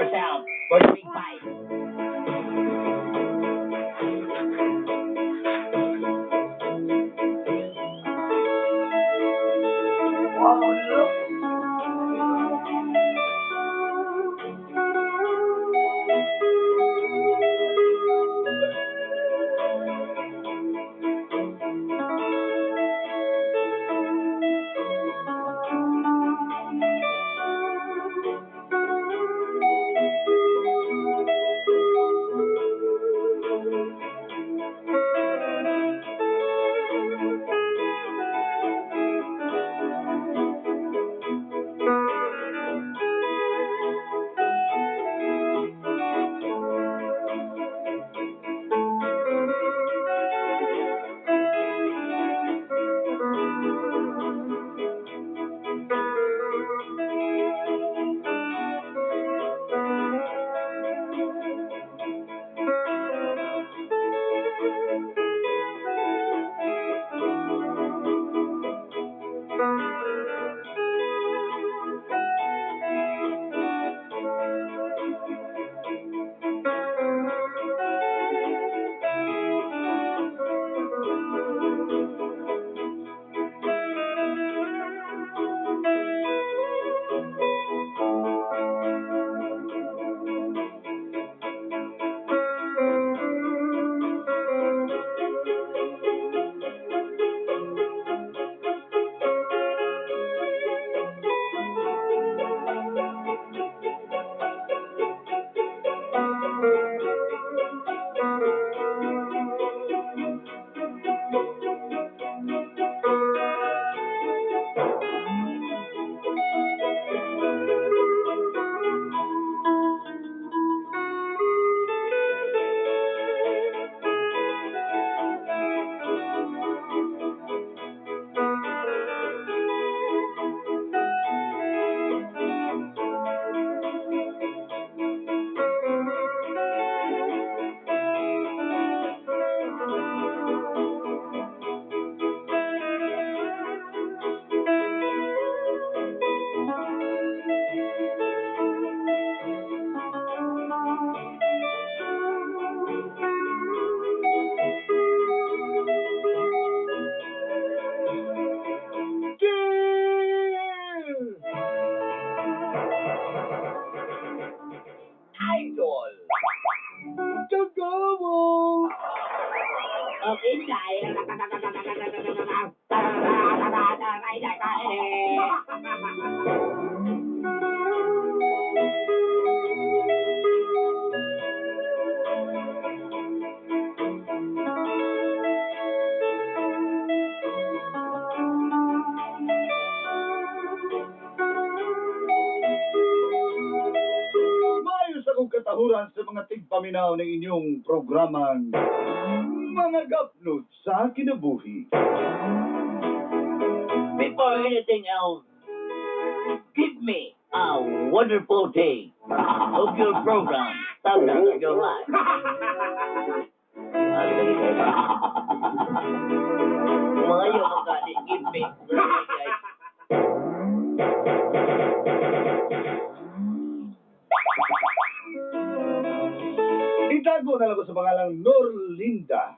Yourself for the big fight. Cheers! Idol! Kagawa! Okay, dahil. Maayos akong katahuran sa mga tigpaminaw ng inyong programang Mga Gapnot sa Kinabuhi. Before anything else, give me a wonderful day of your program, Standard of Your Life. Ah, lagi kayo. Mga yun, magkali, give me. Guys. Itago na lang ko sa pangalang Norlinda.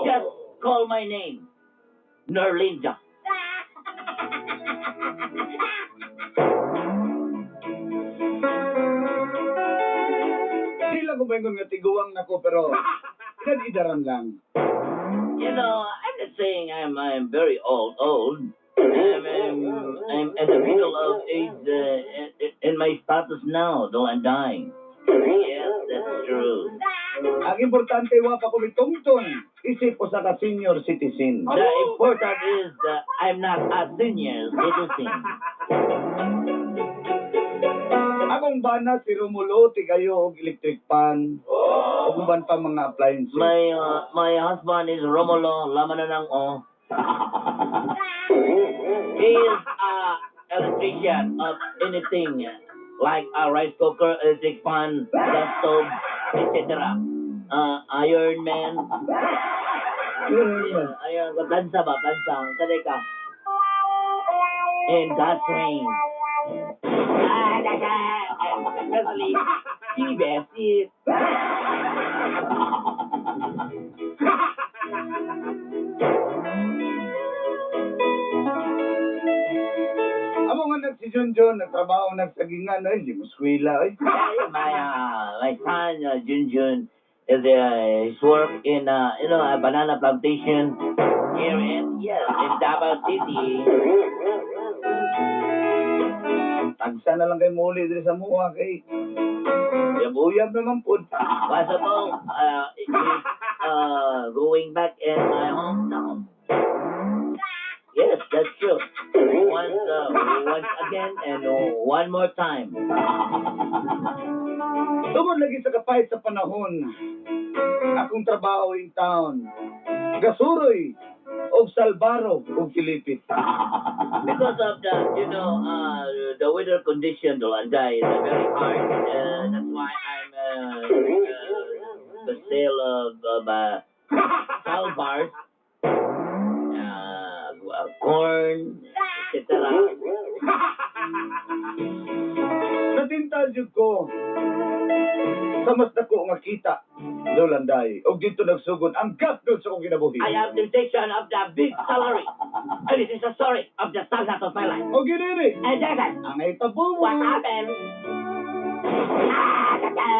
Just call my name, Nerlinda. Di lang ko maingon nga tiguang nako pero edad-idaran lang. I'm not saying I'm very old, old. I'm in the middle of age in my status now, though I'm dying. Yes, that's true. Ang importante wa pa ko mitungtong isip usa ka senior citizen. The important is that I'm not a senior citizen. Akong bana si Romulo tigayo og electric pan ug uban pa mga appliances. My husband is Romulo Lamananang O. He is a electrician of anything like a rice cooker, electric fan, gas stove, etc. Iron Man. Yeah, ayun, plansa ba? Plansa. Sanay ka. And gas range. Ah, Especially si Bessie. Amo nga nag si Junjun, nagtrabaho nagsagingan, ay, hindi mo eskwela, ay. My son Junjun is his work in a banana plantation here in, yes, in Davao City. Tagsa na lang kay muli diri sa muha kay uyab-uyab naman pud. Possible is going back in my hometown. Yes, that's true. Once again and one more time. Tungod lagi sa kapait sa panahon, akong trabaho in town, gasuroy og salbaro og kilipit. Because of the you know the weather condition, Dolanday, is very hard. That's why I'm the sale of salvars, corn, etc. Natintal jud ko sa mas dako nga kita, Dolanday, og dito nagsugod ang gapdot sa akong kinabuhi. I have the temptation of the big salary. And this is the story of the sunset of my life. Og ginini, And that is ang nahitabo what happened. Ah, da, da.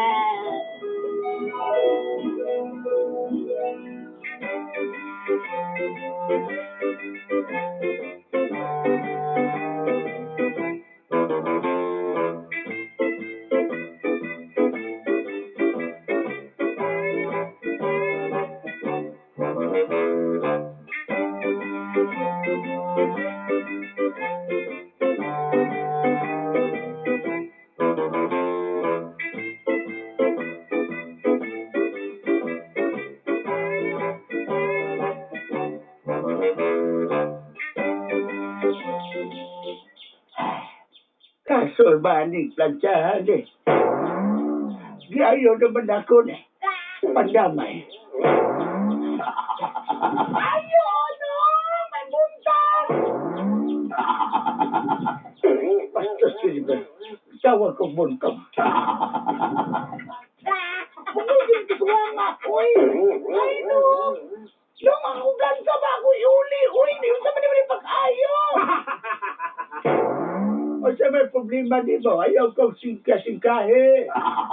Kaso ba ni plantsahan eh. Giayo naman ako na. Pandamay. Ayo no! May buntag! Pastor Silver, tawag ko buntag. Bumigil ko nga ako eh. Ay no! Nung ako plansa ba ako iuli? Uy, di sa man naman pag-ayo! O sa may problema di mo, ayaw kong singka-singkahe.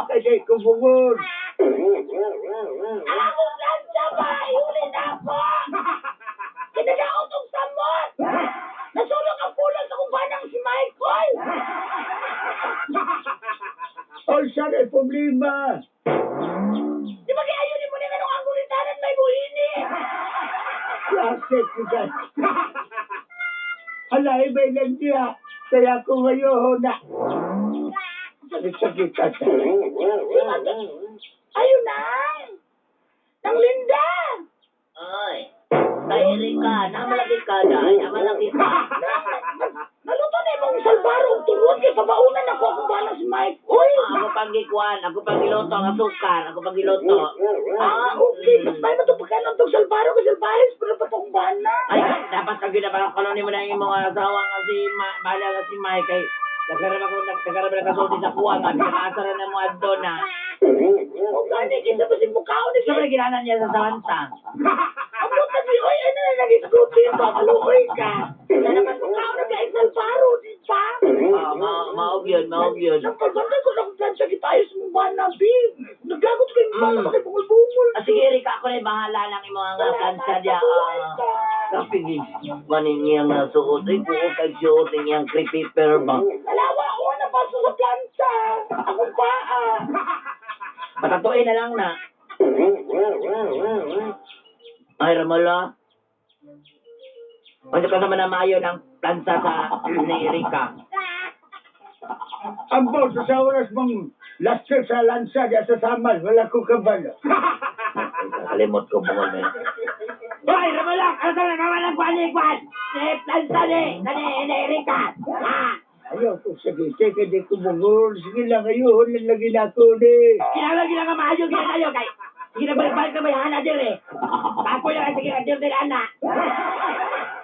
Kasi kumungol. Alam mo, plansa ba? Iuli na ako! Kinagaot og samot! Nasunog ang pulos sa kumbanang si Michael! O sa may problema? Di ba kaya yun mo na anong angulitanan may buhini? Klase ko guys. Hala, iba'y lang niya. Kaya ko ngayon na. Sakit-sakit ka sa. Ayun na! Nang Linda! Ay, tahiri ka, namalaki ka dahil, namalaki ka. Naluto na imong salbaro og turon kay pabaunan ako akong bana si Mike. Uy! Ako pang gikuan, ako pang giluto ang asukar, ako pang giluto. Ah, okay. Mas may matupakanon tong salbaro kay salbahes pero pa tong bana. Ay, dapat ka ginawa ko ni mo na yung mga asawa nga si Ma, bala nga si Mike kay nagkaroon ako nagkaroon na kasulti sa kuha nga pinakaasara na mo adto na. O gani kinsa ba si mukhaon ni Siyempre ginanan niya sa sawansa. Amot na si oy ano na nag-isgutin ba maluoy ka. Na naman mukhaon na kay salbaro di ba? Ah, ma maog yun, maog yun. Nang pagbantay ko na kung plancha gipayos mong bana, bi. Nagagot ko yung bana, bakit bungol-bungol? Ah, sige, Erika, ako na yung bahala ng imong mga plancha diya. Ah, kapigig. Maning iyang suot. Ay, buo kag suot ang iyang creepy paper ba? Alawa ko na paso sa plancha. Akong paa. Patatuin na lang na. Ay, Romulo. Ano ka naman na maayo ng plansa sa ni Erika? Ang boss, sa oras mong last trip sa lansa, di sa samal, wala ko kabalo. Kalimot ko bungol na. Hoy, Romulo! Ano ka naman ng kwan ni kwan? Ni plansa ni Erika! Ah! Ayaw ko, sige, sige, di ko bungol. Sige lang, ayun, lang lagi na ako ni. Kinahanglan gina nga maayo gina tayo kay sige na balik-balik na may hana dire. Ako na sige na dire ana.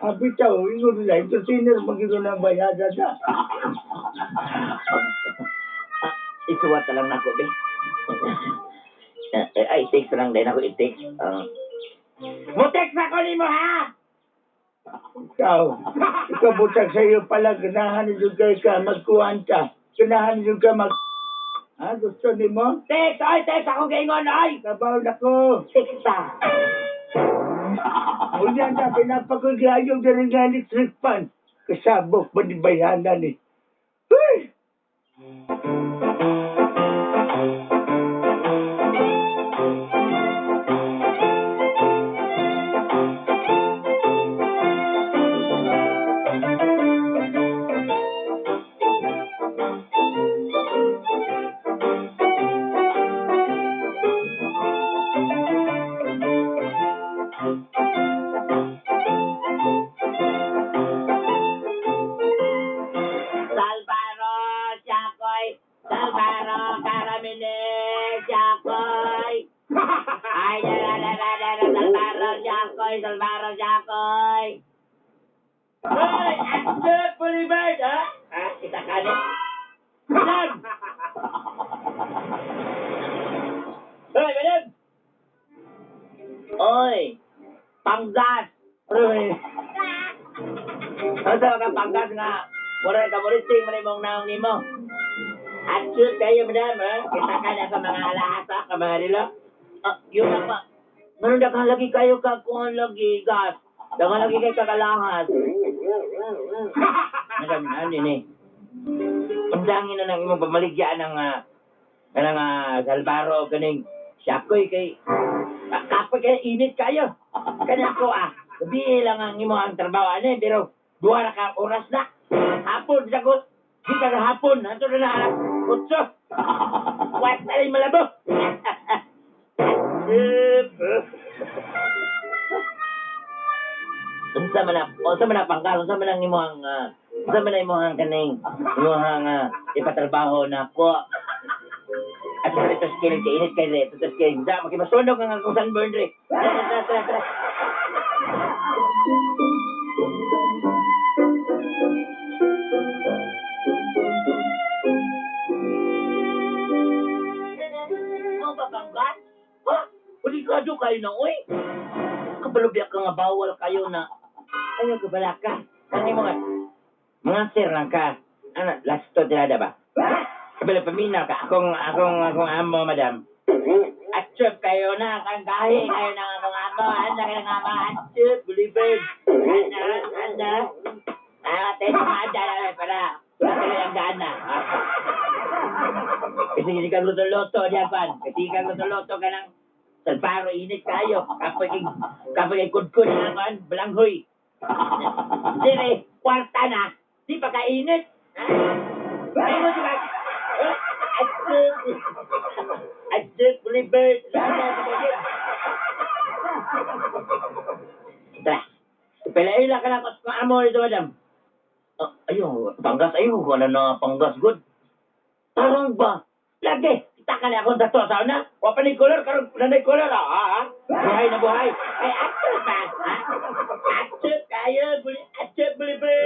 Abi tao, ingon nila, entertainer, magiging na bayada na. Isuwat na lang nako, be. Ay, text lang din ako, i-text. Mo-text ako nimo, ha? Ikaw, ikaw butag sa iyo pala, ganahan nyo kay ka, magkuhan ka. Ganahan nyo ka mag... Ha, gusto ni mo? Text! Ay, text ako gaingon, ay! Kabaw na ko. Text pa. Unya na, pinapakaglayong na rin nga electric fan. Kasabok ba ni bayanan eh. Uy! Salvaro, Siakoy! Salvaro, Karamine, Siakoy! Ay, la, la, la, la, la, la, Salvaro, Siakoy! Salvaro, Siakoy! Hoy! Accept, Boulevard, ha? Ha? Kita ka ni? Madam! Hoy, madam! Oy! Panggas! Aray, Ano sa ka panggas nga? Mura ka muriting man imong naong nimo. Atsut kayo madam, ha? Kita ka na sa mga alahasa, ka mga rilo. Ah, yun na pa. Meron na kang lagi kayo ka kuhan lagi gas. Dangan lagi kay kakalahas. Madam, ano yun eh. Undangin na lang imong pamaligya ng kanang Salvaro kaning siyakoy kay kapoy kay init kayo. Kani ako ah. Gabi lang ang imo ang trabaho ani pero duha ra ka oras na. Hapon sa ko. Di ka na hapon. Ato na na alas 8. Wat na rin malabo. Unsa man na, unsa man na pangkal, unsa man ang imong unsa man ang imong kaning imong ipatrabaho na ko. At sa ito skill kay init kay ito skill. Da makimasunog ang akong sunburn re. Tara tara tara. Tara. Mo ba pangkat? Ha? Delikado kayo na, oy. Kabalubya ka nga bawal kayo na. Ayaw ka bala ka. Kani mga mga sir lang ka. Ano, last to tirada ba? Kabala paminaw ka. Akong, akong, akong amo, madam. Atsup kayo na, kang gahi kayo na akong amo. Ano kayo nga amo? Atsup, bulibid. Ano, ano? Ah, tayo mga dala para. Para ang gana. Kasi hindi ka luto-luto diyan pan. Kasi ka luto-luto ka ng salparo init kayo. Kapag kapag ay kudkod na pan, balanghoy. Dire, kwarta na. Di pa kainit. Ha? Ay mo di ba? Atsup. Atsup, bulibird. Tara. Pelaila ka na kung amo ito, madam. Ah, ayun, panggas, ayun, wala na panggas, good. Tarong ba? Lagi, kita ka na akong dato sa una. Wa pa ni color, karon na ni color, ah, ah. Buhay na buhay. Ay, actor pa, ha? Actor kayo, buli, actor, buli, buli.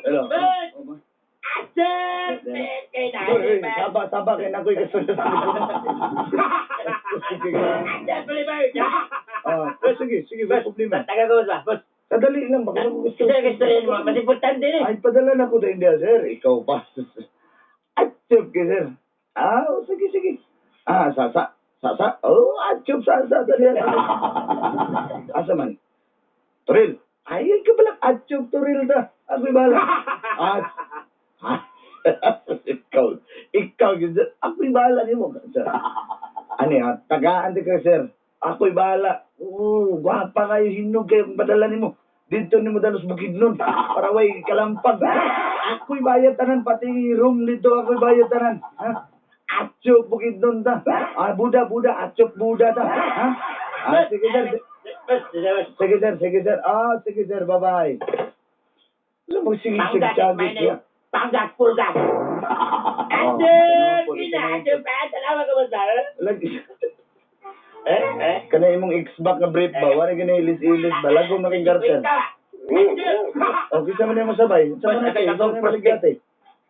Hello. Bird! Actor! Kay na, Uy, uy, saba, saba, kay nakoy kasunod. Actor, buli, bird. Ah, sige, sige, may problema. Taga ko ba, boss? Sadali lang, baka mo gusto. Gusto gusto rin mo, mas importante rin. Ay, padala na ko sa India, sir. Ikaw pa. Atsup ka, sir. Ah, oh, sige, sige. Ah, sasa. Sasa. Oh, atsup, sasa. Dali, dali. Asa man? Toril. Ay, ka pala. Atsup, toril ta. Ako'y bahala. Ah, ah. Ikaw. Ikaw, yun, sir. Ako'y bahala nimo, sir. Ano yan? Tagaan di ka, sir. Ako'y bahala. Oo, gwapa kayo. Hinog kayo kung padala nimo. Dito nimo dalos bukid nun. Para way kalampag. Ako'y bayad tanan. Pati room dito ako'y bayad tanan. Ha? Atsup bukid nun ta. Ah, Buda, Buda. Atsup Buda ta. Ha? Ah, sige, sir. Boss, boss. Sige, sir. Sige, sir. Ah, sige, sir. Bye-bye. Ano mo, sige, sige, Panggas, sige, may siya. panggas, full gas. Sir, po, pina, sir, pa, salamat ka ba, sir? Lagi. Eh, eh. Kana imong Xbox nga brief ba? Wala gani ilis-ilis ba? Lagom na king garter. Wait ka. Okay, sa man mo sabay. Sa man Basta natin, kay sa man baligyate.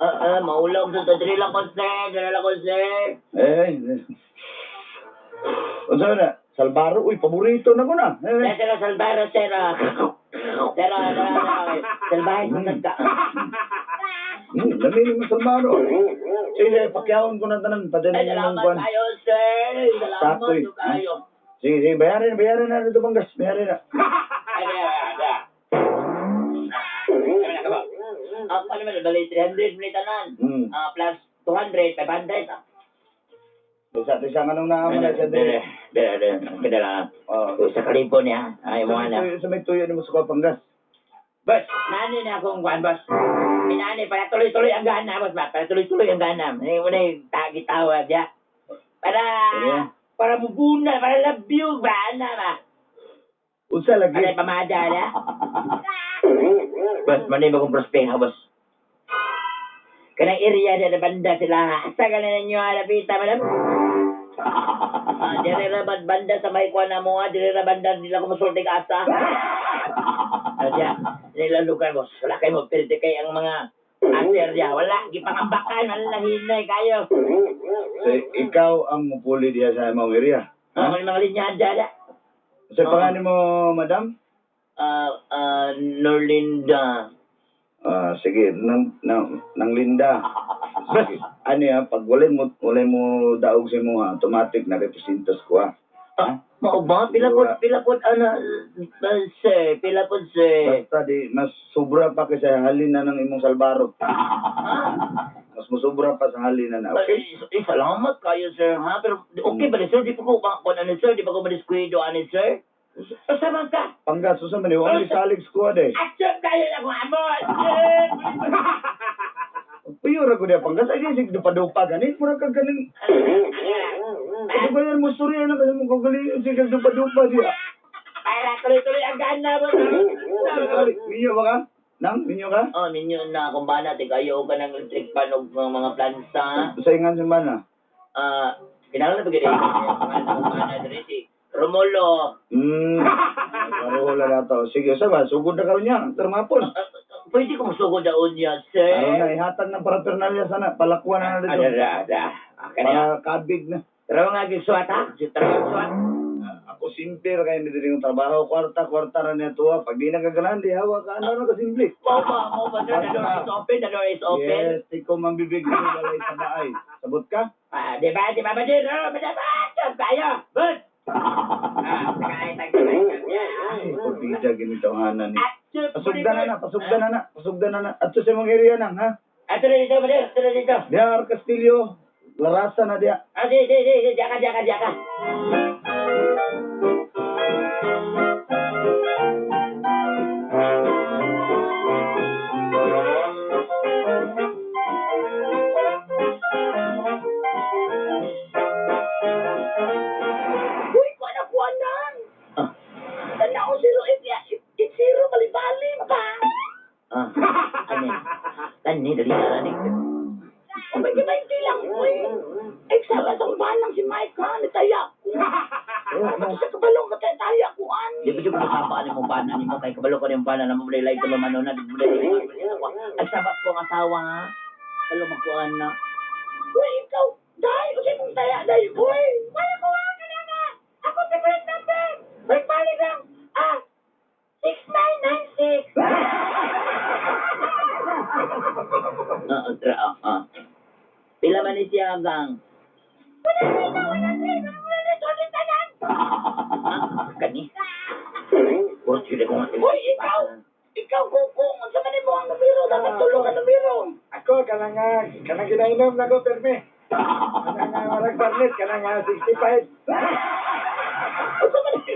Ah, ah, maulaw sa diri lang ko, sir. Diri lang ko, sir. Eh. Unsa na? Salbaro, uy, paborito na ko na. Sir, Eh. sir, Salvaro, sir. Ah. Sir, ah, sir, ah, Salvahe, ka. Lami ni mo Salbaro. Sige, pakyawon ko na tanan, Ay, padala niyo ng salamat kwan. tayo, sir. Salamat Takoy. tayo. Sige, sige, bayarin, bayarin na dito banggas, bayarin na. Ay, ay, ay, ay. Ay, ka ba? Ang ano man, bali 300 man tanan. Ah, plus 200, 500. Ah. Bisa, bisa nga nung naaman na siya Dere, dere. dere, dere, dere. Oh. Sa kalipo niya, ay mo na. Sa may tuyo ni mo sa panggas. Boss, nani na akong kuan, boss. Inani, para tuloy-tuloy ang gana, boss ba? Para tuloy-tuloy ang gana. Ay, mo na yung tagi-tawag, ya. Para, Sige. para mubuna, para love you, ba? Ana ba? Unsa lagi? Para pamada, ya. Boss, manay mo kong prospeha, boss. Kanang area na banda sila. Asa ka na ninyo, alapita, madam? Ah, dire ra banda sa may kuan na mo, ah. Dire ra banda, di lang ko masulti ka asa. Ano siya? Nila lugar, boss. Wala kayo magpirti kay ang mga aser diya. Wala, gipangambakan, wala hinay kayo. So, ikaw ang mupuli diya sa imong area. Ha? Ang mga linyada diya. Sa pangalan mo, madam? Ah, ah, Norlinda. Ah, sige, nang Linda. Sige. Ano yan, pag walay mo daog sa imo ha, automatic na representas ko ha. Ah, mao ba? Pila po, ana, ah, sir, pila po, sir. Basta di, mas sobra pa kaysa halin na ng imong Salbaro. Ha? Mas musobra pa sa halin na na, okay? Eh, salamat kayo, sir, ha? Pero, okay ba ni sir? Di pa ko, kung ano, sir? Di pa ko madiskuido, ano, sir? Basta man ka. Panggas, usa man, wala salig squad eh. Action kayo na kung amo! Action! Puyo ra ko diya panggas, ay sige dupa-dupa ganit, mura ka ganing. Ano ba yan mo storya na kasi mo kagaling sige dupa-dupa diya. Para tuloy-tuloy ang gana mo. Minyo ba ka? Nang, minyo ka? Oh, ninyo na akong bana, kayo ka ng electric pan og mga plansa. Sa ingan sa mana. Ah, kinahanglan ba gid ang akong bana diri si Romulo. Pareho lang na to. Sige, sa ba, sugod na karon niya, termapon. Ah, pwede ko musugod daon niya, sir. Aron na ihatag ng paraphernalia sana, palakwan na na dito. Ada, ada. Ah, kanya. Para kabig na. Tara nga gisuat ha. Si tara suat. Ako simple ra kayo diri ng trabaho, kwarta, kwarta ra niya tuwa. Pag di nagkagalan, di hawa ka, ano na kasimple. Mao ba, sir, the door is open, the door is open. Yes, ikaw mambibig ni walay sa baay. Sabot ka? Ah, di ba, ba, di ba, ba, ba, tayo. Good. Ah, sakay, tag. Ay, pabida ginitawhanan ni. Action, Pasugdan na na, pasugdan na na, pasugdan na na. Ato sa mong area nang, ha? Ato na dito, ba, ato na dito. Diya, R. Castillo, Larasa na diya. Ah, di, di, di, di, diya ka, diya ka, diya ka. Uy, kuha na kuha na. Ah, Tanaw 0 8 8 0 balibali pa. ah, ano? Tani, dali na, dali. O may gibayti lang, uy. Ay, sama sa uban lang si Mike, ha? Nitaya ko. Ano sa kabalong ka taya ko, an? Di ba siya kasabaan mo bana nimo kay kabalo ko nimo bana na mo like ka man na di mo Ay sabat ko ang asawa ha. Kalo magkuan na. Uy, ikaw, day, usay mong taya, day, uy. Wala ko, ah, ka na na. Ako, favorite number. Balik-balik lang. Ah, 6996. Ah, ah, ah. Pila man ni siya gang? 100 na, 100, 100, tanan. Ah, kani. Oh, sige ko nga. Uy, ikaw! Ikaw, kukong! Unsa man nimo ang numero? Dapat tulong ang numero! Ako, kanang, kanang ginainom na ko, perme. Kanang warag barnet, kanang 65. Unsa man ni?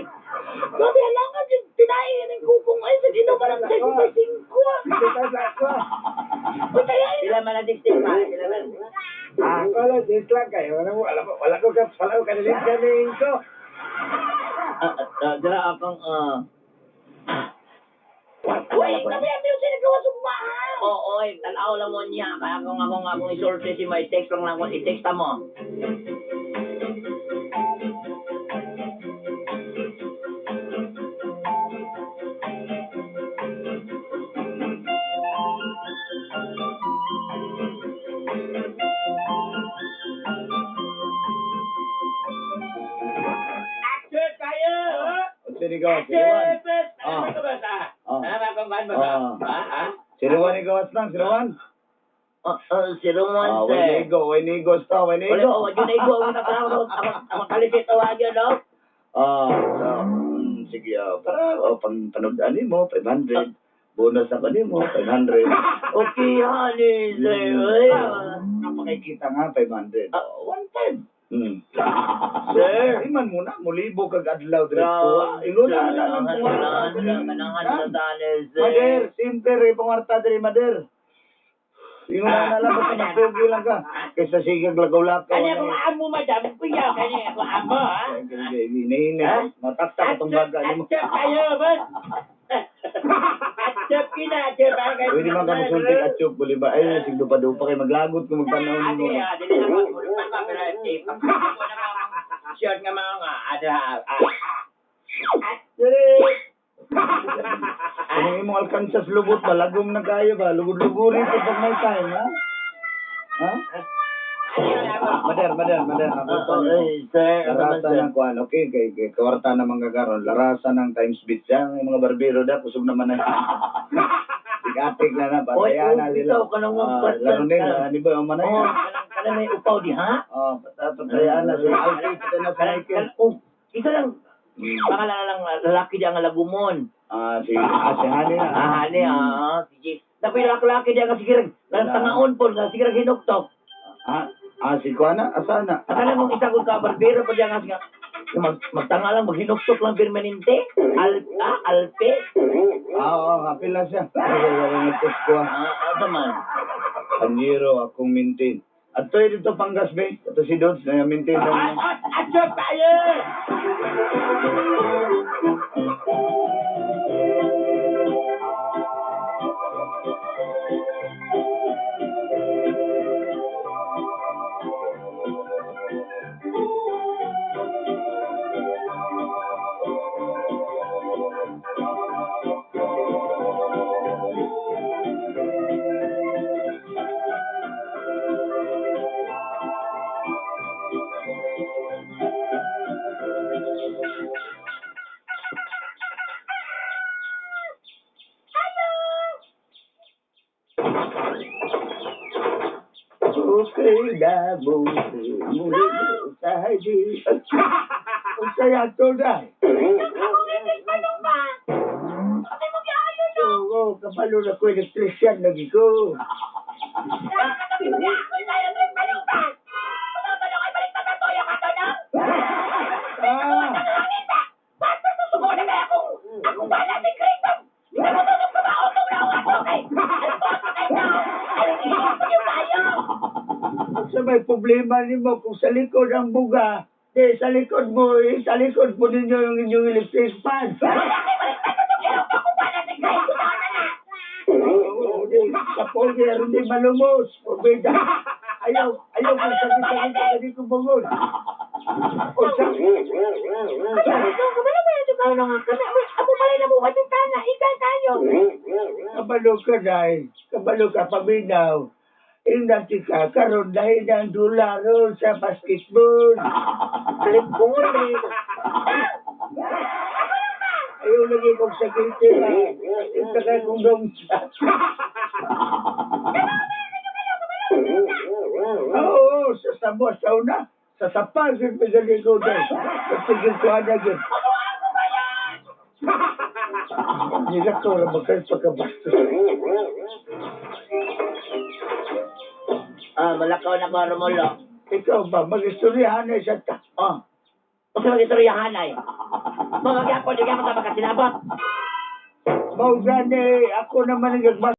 Grabe, halangan yung tinain ng kukong ay sa ginom ng 65. 65 lang ako. Uy, kaya Pila man ang 65? Pila man? Ako lang, this lang kayo. Wala mo, wala mo, wala ko ka, wala ko kanilig kanilig ko. Ah, ah, dira akong ah. Uy, kami ang music. gawas ugma. Oo, oy, tanaw lang mo niya. Kaya kung akong isulti si may text lang ako, i-text mo. Action tayo! Sige ko, 01. Action! Ano ba sa? Ah. Ano ba kung ba? Ah. Ha? Ha? 01 ikawas lang, 01. Oh, 01, Ah, sir. way nigo, way nigo sta, way Wala nigo. ko, wala na igo. Ang ang kalisit tawagin, no? Ah, so, sige, para oh, pang panoodaan mo, 500. Bonus ako nimo, 500. Okay, honey, sir. Ay, Napakikita nga, 500. Ah. Oh, 1.5. Sir. Iman mo na, mulibo kag adlaw diretso. Ingon na lang Kailangan kailangan sa tani, sir. Mader, simple rin pangarta diri, Mader. Ingon na lang, basta magpugi lang ka. Kaysa sige lagaw-lakaw. Kanya kung amo, madam, kuya, kanya kung amo, ha? Hinahinay. Mataktak itong baga nimo. Action tayo, boss! Action kina, action ba? Pwede man ka musulti at chuk, buli ba? Ay, sige dupa-dupa kay maglagot kung magtanaw Ate, nimo. ate, dili na mo, pa ka, pero eh, pagkakita ko na mga shirt nga mga nga, ate, ha, ah. Action! Kung imong alkansas lubot ba, lagom na kayo ba? Lugod-lugurin ko pag may time, ha? Ha? Mader, mader, mader. Oo, eh, sir. Ano man, Larasa sir? ng kuan, okay, kay kawarta na mga karon, larasa ng times beat siya, yung mga barbero da, kusog naman na. Tikatik na na, Oy, patayan na oh, sila. ikaw ka nang magpatay. Laro din, di ba, yung manay? Oh, kanang may upaw di, ha? Oh, patayan na sila. Alfie, patay na sa Michael. Oh, isa lang. Pangalan lang, lalaki di ang lagumon. Ah, si Hani na. Ah, hani, ah, sige. Dapat lalaki di ang sigirag. Kanang tangaon po, nga sigirag hinuktok. Si Kuana, asa na? Akala mong isa kong kabarbero pa diyan nga magtanga lang, maghinuktok lang permanente. Alpe. Ah, oo, happy lang siya. Ay, nag-text ko. Ah, asa man. Panjero, akong maintain. At to dito panggas, be. Ito si Dodds, na maintain lang. Action tayo! Okay na mo, muli sa di. Ang saya to na. Oo, kabalo na ko electrician lagi ko. Ah, sa may problema nimo kung sa likod ang buga, di sa likod mo, eh, sa likod po ninyo yung inyong electric fan. Oo, di, sa polder, hindi malumos. Pabida. Ayaw, ayaw kung sakit-sakit ka di ko bangon. O sa, kabalo ka dahil, kabalo ka paminaw. Ingnan ka, karon dahil ng dolaro sa basketball. Ayaw lagi kong sakit na. Ito kay kong dong. Oo, sa sabo, sa una. Sa sapag, sa magaling ko dahil. Sa tigil ko na yun. Nila ko na magkapagkabastos. Ah, malakaw na ko, Romulo. Ikaw ba, mag-istoryahan na siya ta. Oh. Huwag ka mag-istoryahan ay. Mga gyapon, di ka makasinabot. Mao gani, ako naman ang gagmas.